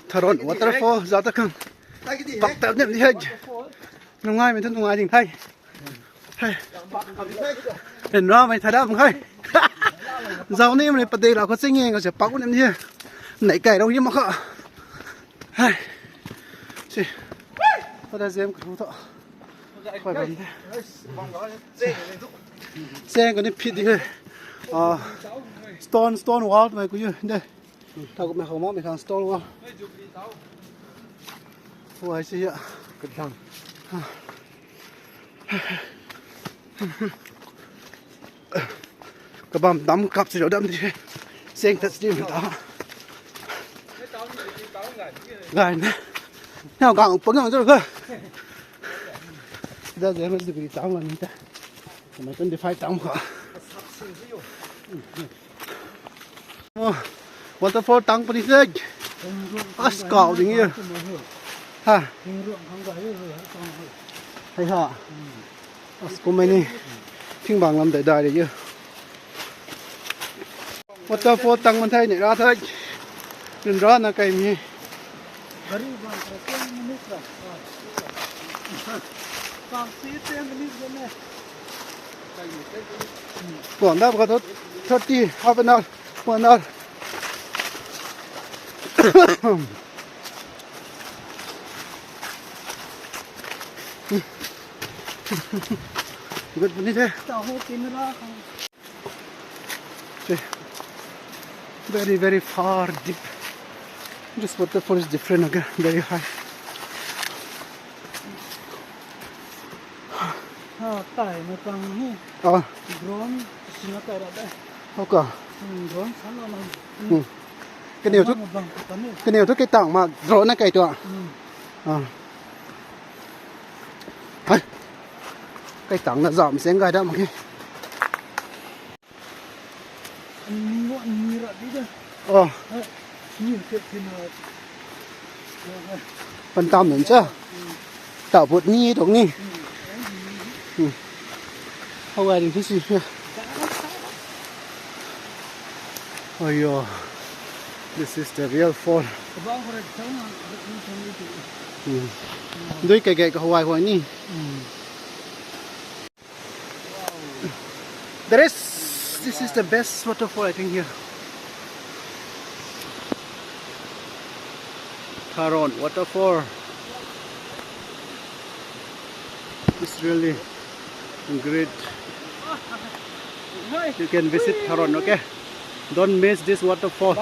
Tharon waterfall, Zautakam. Pak tap nem di haj. Nungai men tu nungai jing thai. Hai. Ren ra mai thadam khai. Zau ni mai pade la ko sing nge ko se pak nem ni. Nai kai rau yim ko. Hai. Si. Pada zem ko to. Khoi ban. Seng ko ni phit di he. Ah. Stone, stone wall mai ko yu. De. Tau ko me khong mo me khang stone wall. Wai si ya. Kedang. Ka bam dam kap si dam di. Seng tat si ta. Gai na. Nau gang pang yang tu ke. Dah saya mesti beri tahu lah minta. Mai twenty-five tang kha. Waterfall tang pani se. As kau ding ye. Ha. Hai ha. As ko mai ni. Thing bang lam dai dai de ye. Waterfall tang man thai ni ra thai. Ren ra na kai mi. Gari bang ten minutes lah. Bang si ten minutes ni. Go on, that got thirty, half an hour, one hour. Good for me there. See, very, very far, deep. This waterfall is different again, very high. Ha, tai ma pang ni. Ah. Drone sina tai ra dai. Oka. Hmm, drone sana na. Hmm. Kene tu. Kene tu kai tang ma drone na kai tu. Hmm. Ah. Hai. Kai tang na zam seng kai da ma ki. Ni wa ni ra di da. Oh. Hai. Ni ke kena. Pan tam nun cha. Hmm. Ta bot ni tok ni. Hmm. Hmm. How are you? This is here. Oh, yo. This is the real fall. Hmm. Doi kai kai ka Hawaii Hawaii ni. Hmm. There is, this is the best waterfall, I think, here. Tharon waterfall. It's really great. You can visit Tharon, okay? Don't miss this waterfall.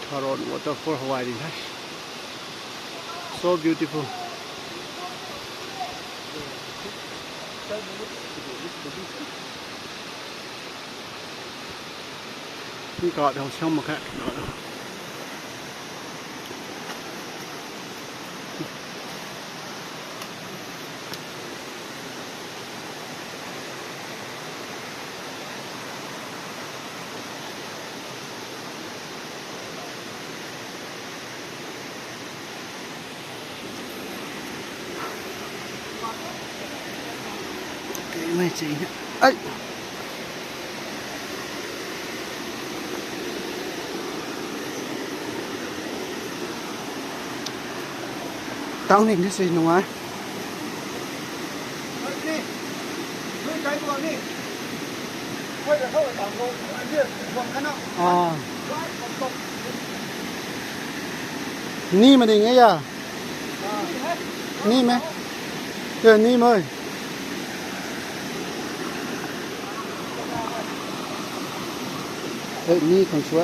ທາຣອນ ວອເຕີຟອລ ຮາວາຍ ນີ້ so beautiful. ມັນກະເຮົາຊ່ຳມາແຄະ. ນີ້ມາໄດ້ໄງອະ? ນີ້ແມະ ເອີ ນີ້ເລີຍ. ເອີ ນີ້ຂອງຊົ່ວ.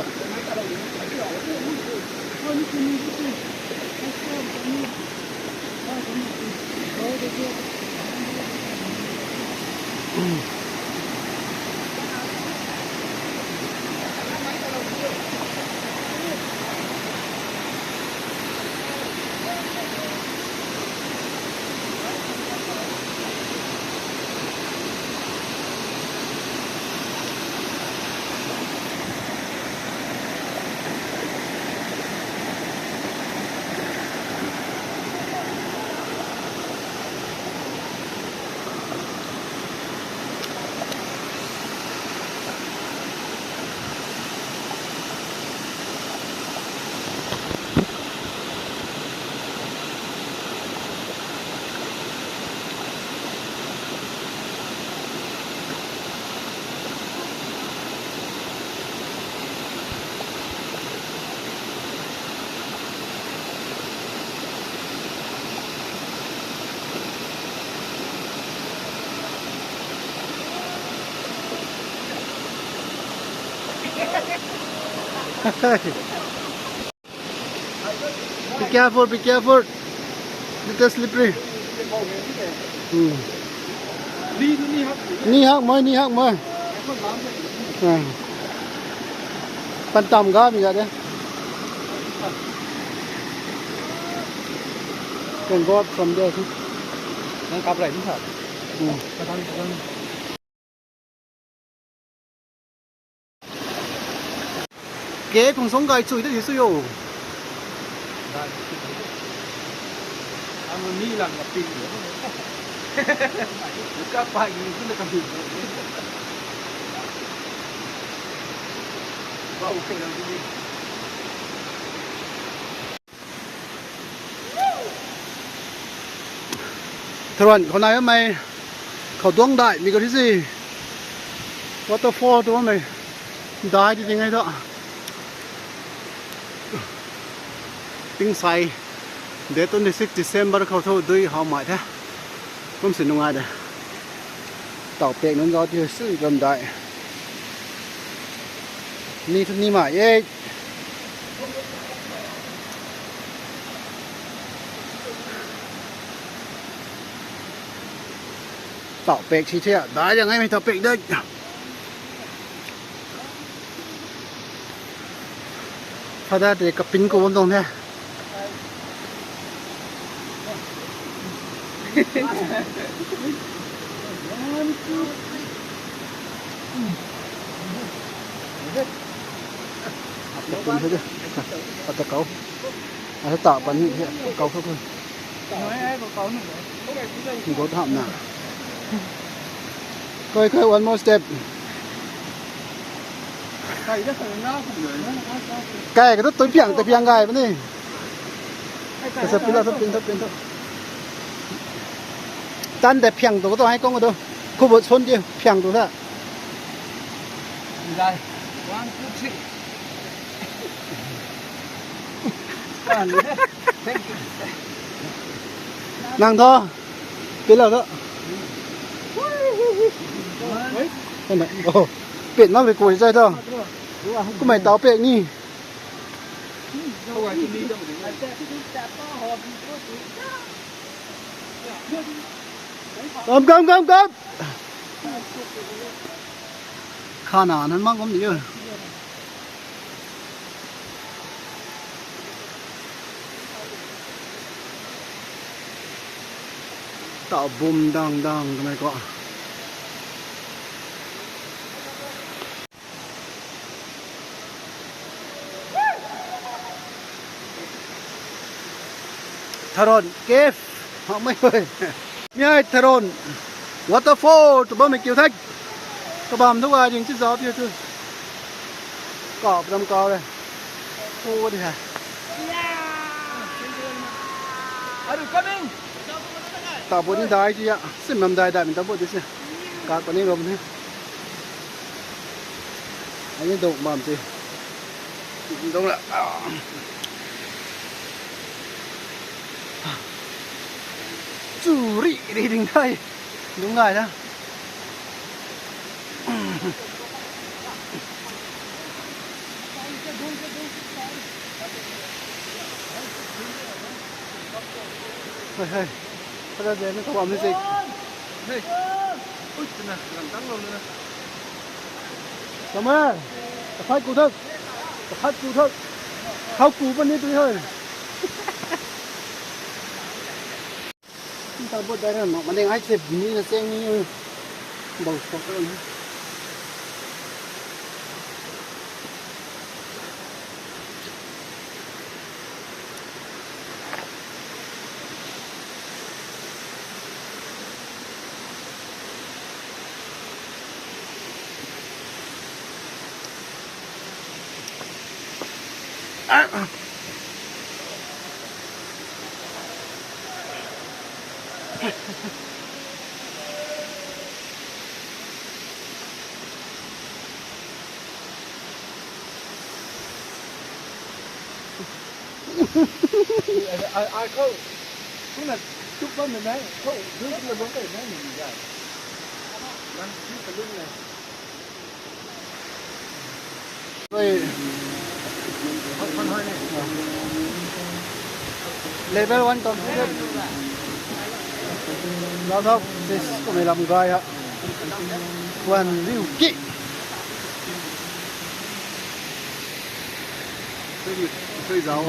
Be careful, be careful. Little slippery. ອືມ knee ຫັກເມີຍ knee ຫັກເມີຍ. ອ່າ ປັນຕ່ຳກໍມີແລ້ວເດ້. Thank God from there. ຍັງກັບໄດ້ທີ່ສາມ. ອືມ Kê, cũng sống gai chui tới thì xui ô. Ăn mì lăng là pin. Cá pa gì cũng là cái gì. Bao cái là cái gì. ຖະໜົນເຂົາໃນໃໝ່ ເຂົາຕົວງໄດ້ ມີກາທີ່ສີ່ waterfall ຕົວໃໝ່ ໄດ້ທີ່ຍັງໄງເຖາະ ປິງໄຊ Day twenty-six December ເຂົາໂທດດ້ວຍເຮົາໃໝ່ແທ້ ມັນຊິນຸງງ່າຍເດ້ ເຕົາເປັກນັ້ນກໍທີ່ຊື່ລຳໄດ້ ນີ້ ນີ້ມາເອກ ເຕົາເປັກທີ່ເທ່ຍ ໄດ້ຍັງໄງມີເຕົາເປັກເດີ ພາດາເຕກະປິນໂກນຕົງແທ້. ເອົາແຕ່ເກົ່າ ເອົາແຕ່ເກົ່າ ເອົາແຕ່ເກົ່າ ເອົາແຕ່ເກົ່າ Go up now. Go, go, one more step. ກາຍກໍຕົວພຽງ ຕົວພຽງກາຍປານນີ້ ສະປິນລະ ສະປິນ ສະປິນ ຕັນແຕ່ພຽງຕົວກໍຕ້ອງໃຫ້ກ້ອງກໍໂດ ຄູບໍ່ຊົນເດ ພຽງຕົວຊະ ໄດ້ One, two, three. ນັ່ງເຖາະ ເປັນແລ້ວເຖາະ ເຫັນໄໝ ໂອ້ ເປັນມາເປັນກູໃຈເຖາະ ກູໄໝເຕົາເປັກນີ້ ກຳ ກຳ ກຳ ກຳ ຂາໜານັ້ນມັກກໍມີເດີ. ຕາບຸມດັງໆ ທຳໄມກໍ ທະໜົນເກັບ ເອົາໄມ້ເວີຍ ມີໃຫ້ຖະໜົນ waterfall ຕົວບໍ່ແມ່ນກິວແທັກ ກະບຳທຸກອາຍິງຊິຊອບຢູ່ ກໍປະຈຳເກົ່າເລີຍ ໂອ້ ດີແທ້ Are you coming? ຕາບົດນີ້ໄດ້ຈິອະ ຊິມນຳໄດ້ ໄດ້ເປັນຕາບົດດິຊິ ກາກປານນີ້ລົມນີ້ ອັນນີ້ດົກບາມຕິ ລົງລະ ຈູຣິ ໄດ້ດຶງໄດ້ ລົງງ່າຍນະ. ເຮີ້ຍ ເຮີ້ຍ ເຂົາເຈົ້າເດີນເຂົ້າມາຊິ ເຮີ້ຍ ອຸ້ຍ ນະ ກຳລັງຕັ້ງລົງເລີຍນະ ສະເໝີ ຕະພັດກູເຖິກ ຕະພັດກູເຖິກ ເຂົາກູປານນີ້ຕິເຮີ້ຍ. ຕາບົດໄດ້ແລ້ວເນາະ ມັນຍັງໃຫ້ເຈັບນີ້ນະ ແຈ້ງນີ້ ເບົາຊອກເລີຍ. ອາ ອາ ອາ ເຂົາ ຄຸນນະ ຈຸບເບິ່ງແມ່ນ ເຂົາ ເບິ່ງໄປແມ່ນ ມັນຄືໄປເບິ່ງແລ້ວ. ເຮີ້ຍ Level one completed. Lot of fish kami lamgay ha. One view ki. Three, three zao.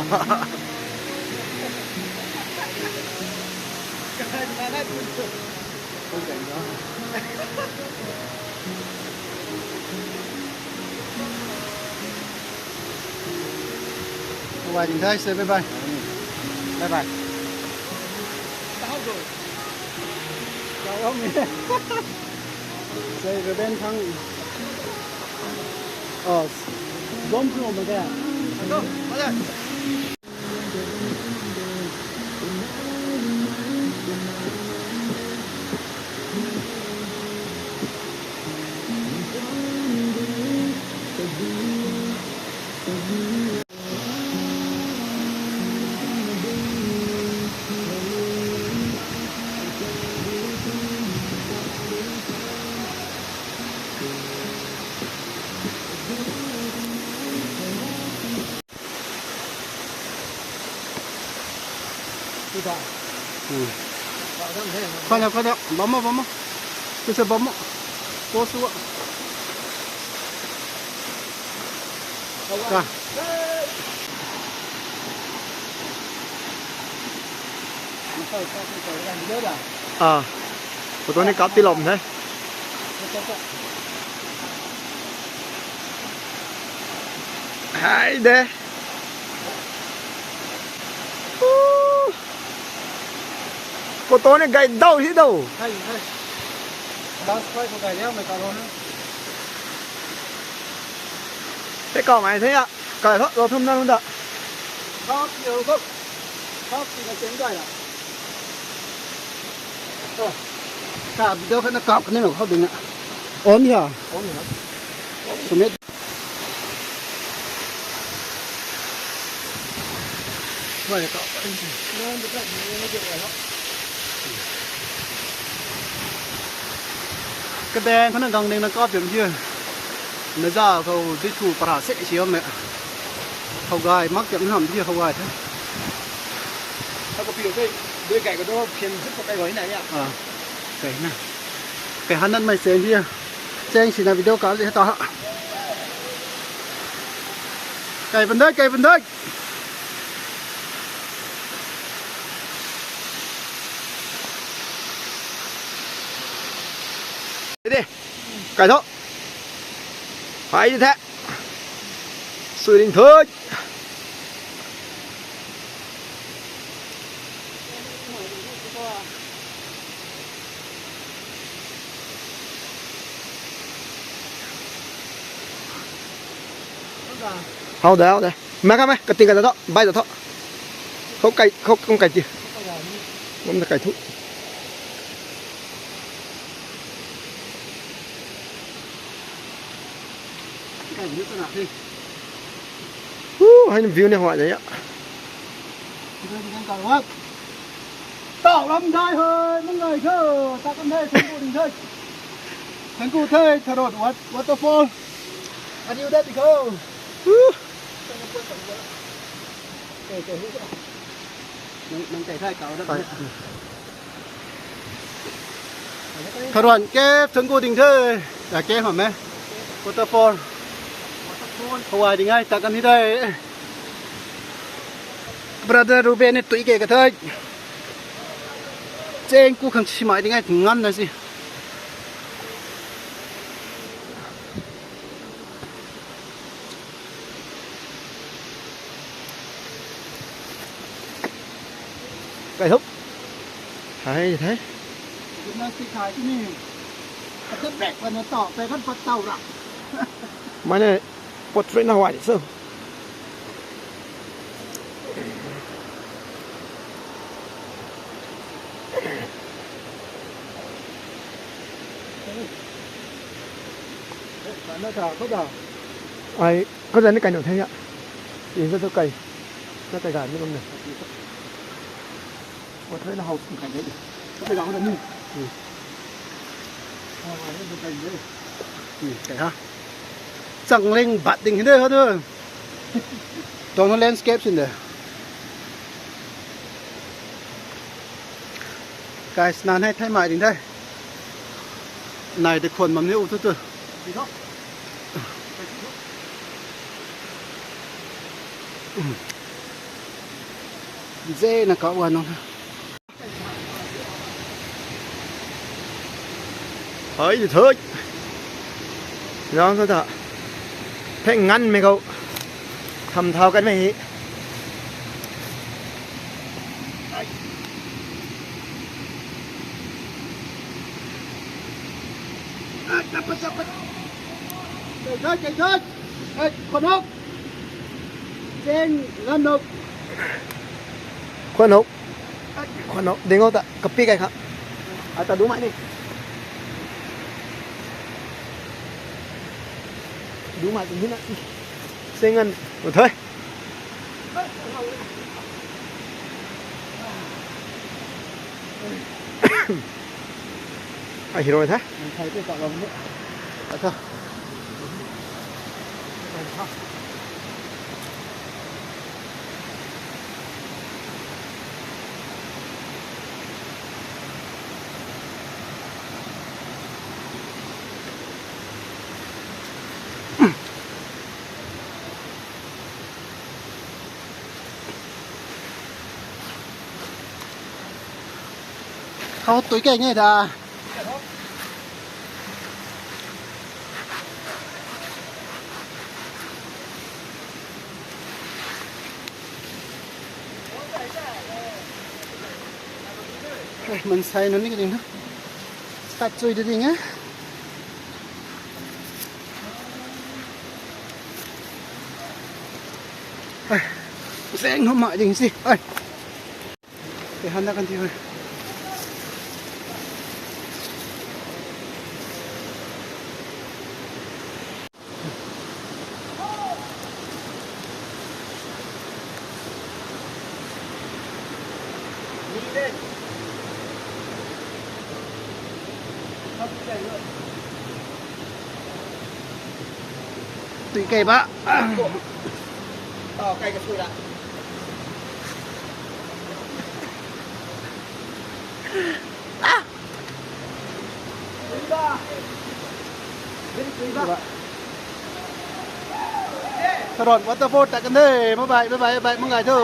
Bye bye. Bye bye. Say revenge thang. Oh, bomb throw ເມື່ອກີ້. Kada, kada. Vamos, vamos. Bisa vamos. Poso. Ka. Ah. Foto ni kap ti lom ne. Hai de. Foto ni gai dau hi dau. Hai, hai. Das kai ko gai yang me ka lo na. Te ka mai te ya. Ka lo lo thum na da. Ka ki lo ko. Ka ki na sen gai la. ກາບເດີ ຂະໜາດກາບຂະໜາດເຂົາດຶງອະ ອ່ອນເດ ອ່ອນເດ ສະເມັດ ກະແດງຂະໜາດກາງເດັງນະກອບເປັນເຍ ນະຈາເຂົາດິທູປະເສດຊິເອົາແມະ ເຂົາກາຍມັກຈະຫ້າມເທຍເຂົາກາຍແທ້. ເຂົາກະປີໂອເຄ ໂດຍໄກກະໂດພຽງສິບກວ່າໄກກວ່ານີ້ນະ ອ່າ ໄກນະ ໄກຫັ້ນນັ້ນໄມ້ແສງເທຍ ແສງສີນາວິດີໂອການເດຕາ ໄກປານໃດ ໄກປານໃດ ເດ ໄກເທາະ ໄປແທ້. ສວຍດິງເທີຍ ເຮົາແລ້ວເດ້ ມາ ມາ ກະຕິງກັນເທາະ ໄປເທາະ ເຂົາໄກ ເຂົາໄກຕິ ມັນໄກທຸ. ໂອ້ ໃຫ້ວິວໃນຫົວໃຈອະ ຕອກລຳໄດ້ເຮີຍ ມັນເລີຍເທີ ຕັກກັນເທີ ເທິງກູດິງເທີຍ ເທິງກູເທີຍ ທະໂດດວັດ ວັດເຕີຟອລ ອັນນີ້ໄດ້ຕິເຄີ ມັນ ມັນໃຈທ້າຍເກົ່າແລ້ວ. ຂະດວນເກັບເທິງກູດິງເທີຍ ຢາກເກັບຫອມແມ ວອເຕີຟອລ ເພາະວ່າດີງ່າຍ ຕັກກັນທີ່ໄດ້ ບຣາເດີຣູເບນ ຕຸຍເກກະເທີຍ ເຈງກູຄັງຊິມາຍດີງ່າຍ ງານໜ້ອຍຊິ. ໄກເຖິບ ໄທ ໄທ ກິນນ້ຳສີຂາຍທີ່ນີ້ ເຂົາຈະແບກໄປໃນຕອກ ແຕ່ຄັນປັດເຕົາລະ ມາເລີຍ ປົດເທຣນເອົາໄວ້ເຊີ. ອາຍ ເຂົາຈະໄດ້ໄກ່ໜອນແທ້ຍະ ອີກເຈົ້າໄກ່ ເຈົ້າໄກ່ການນີ້ມັນນະ ບໍ່ເທີນເຮົາໄກ່ໄດ້ ເຈົ້າໄກ່ການນີ້ ອືມ ເອົາໄວ້ໃຫ້ໄກ່ເດີ ອືມ ໄກ່ຮະ ສັ່ງເລັ່ງບັດດິງເດີເຮົາເດີ. Don't landscape in there. Guys, ນານໃຫ້ໄທມາດິນໄດ້ ນາຍແຕ່ຄົນມັນນີ້ ໂອ້ ໂຕ ເຈນະກະວ່ານ້ອງ ເຮີ້ຍ ເທີ້ຍ ນ້ອງເຂົາ ແພງງັນແມ່ເຂົາ ທຳທ້າວກັນໄວ້ ເອີຍ ຄົນນົກ ເຈັງລະນົກ ຄົນນົກ ຄົນນົກ ເດ້ງອອກຕະ ກະປິກໄອ້ຄັບ ອາດຕະດູໃໝ່ນີ້ ດູໃໝ່ເປັນທີ່ນະ ເສຍເງິນ ໂອເຄ. ອາ ຫິໂຣຍແທ້ ມັນໄທໄປເກາະລຳນີ້ ອາ ເຮົາຕຸ້ຍແກ້ງໃຫຍ່ດາ ມັນໃສ່ນັ້ນນີ້ກະດີນະ ຕັດຈຸຍດີໆ ງະ. ເອີຍ ແສງເຮົາມາຈັ່ງຊີ້ ເອີຍ ໄປຫັ້ນລະກັນຕິເອີຍ. ຕຸ້ຍໄກ່ບະ ຕໍ່ໄກ່ກະສຸຍລະ. ຖະໜົນວັດເຕີຟອດ ຕັດກັນເດີ ບາຍບາຍ ບາຍບາຍ ບາຍບາຍ ມັງກາຍເທີ.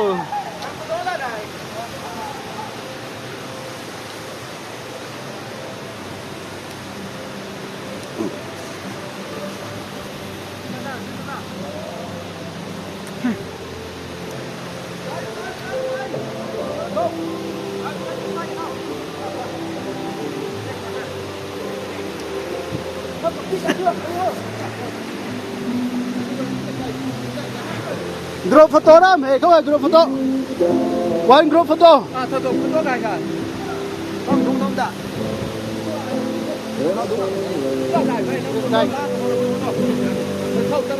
ກຣຸບໂຟໂຕ້ນຳ ເອີ ເຂົ້າມາກຣຸບໂຟໂຕ້ ວັນກຣຸບໂຟໂຕ້ ອາ ໂຟໂຕ້ ໂຟໂຕ້ໄດ້ ຕ້ອງດູນ້ອງດາ ໄດ້ ໄດ້.